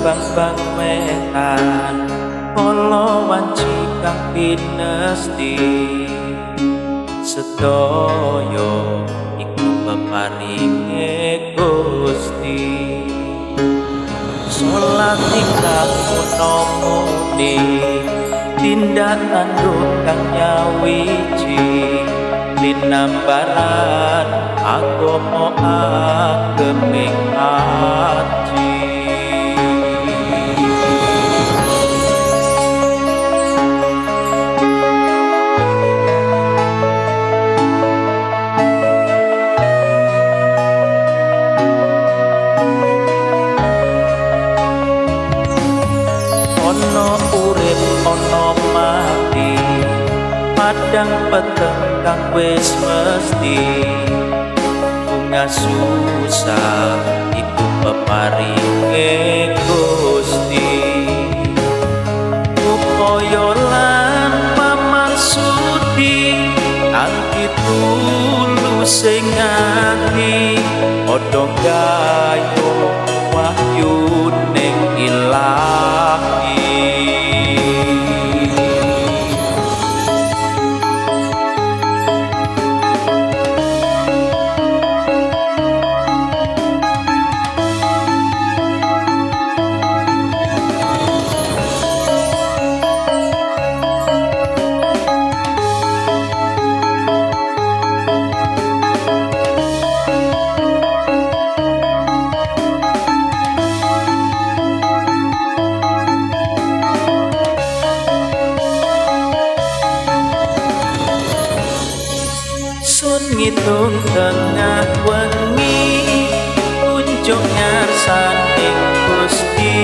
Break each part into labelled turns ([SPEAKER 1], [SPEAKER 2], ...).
[SPEAKER 1] Bangbang wetan kala wanci kang pinesti sedaya iku peparinge Gusti. Salat ingkang munamuni tindak tanduk kang nyawiji linambaran agama ageming aji. Ana urip ana mati padang peteng kang wis mesti bunga susah iku peparinge Gusti. Upaya lan pamarsudi kanthi tulus sing ati padha gayo wahyu ning ilahi. Ngitung tengah wengi kunjung ngarsaning Gusti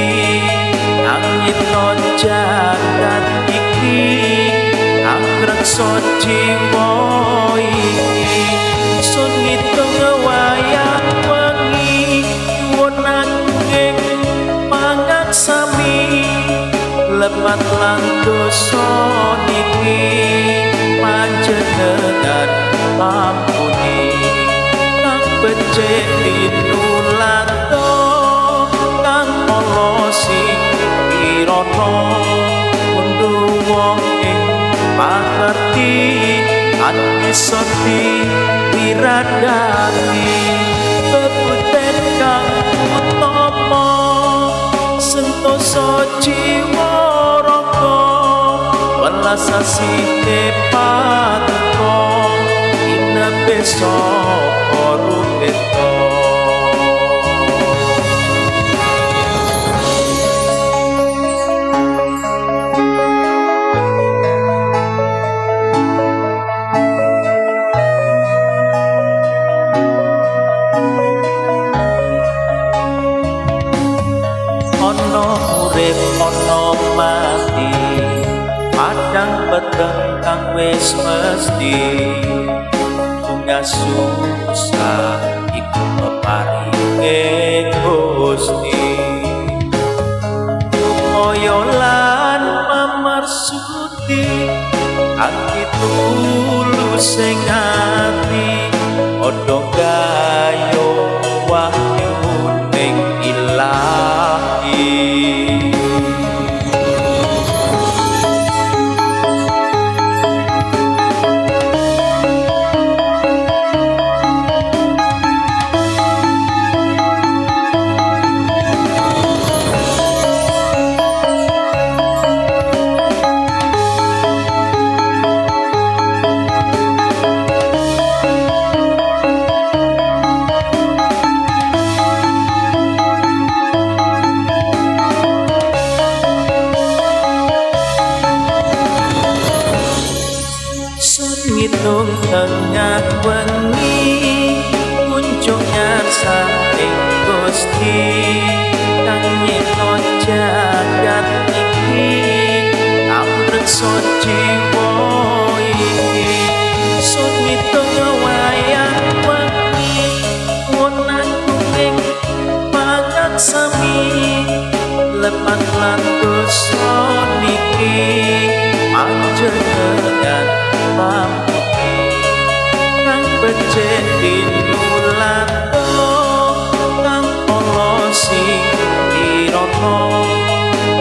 [SPEAKER 1] kang nyipta jagat iki kang ngreksa jiwa iki. Sun ngitung wayah wengi nyuwun agunging pangaksami lepat lan dosa niki panjenengan ampuni kang becik tinulata kang ala sing kirana mundu wong ing pakerti ati seti wiradati bebuten kang utama sentosa jiwa raga welas asih paduka besok rumeto. Ana urip ana mati padang peteng kang wis mesti bunga susah iku peparinge Gusti. Upaya lan pamarsudi kanthi tulus sing ati padha gayo wahyu ning ilahi. Ngitung tengah wengi kunjung ngarsaning Gusti kang nyipta jagat iki kang ngreksa jiwa iki. Sun ngitung wayah wengi nyuwun agunging pangaksami lepat lan dosa niki panjenengan ampuni kang becik tinulata kang ala sing kirana. Rama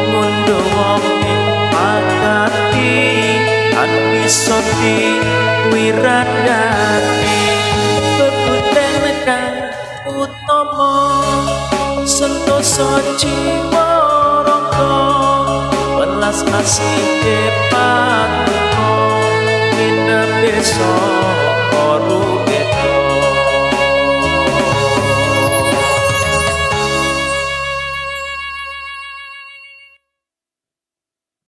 [SPEAKER 1] ngundhuh wong ing pagati lan bisa diwiradati. Bebuden kang utama sentosa jiwa raga, welas asih paduka minebih saka.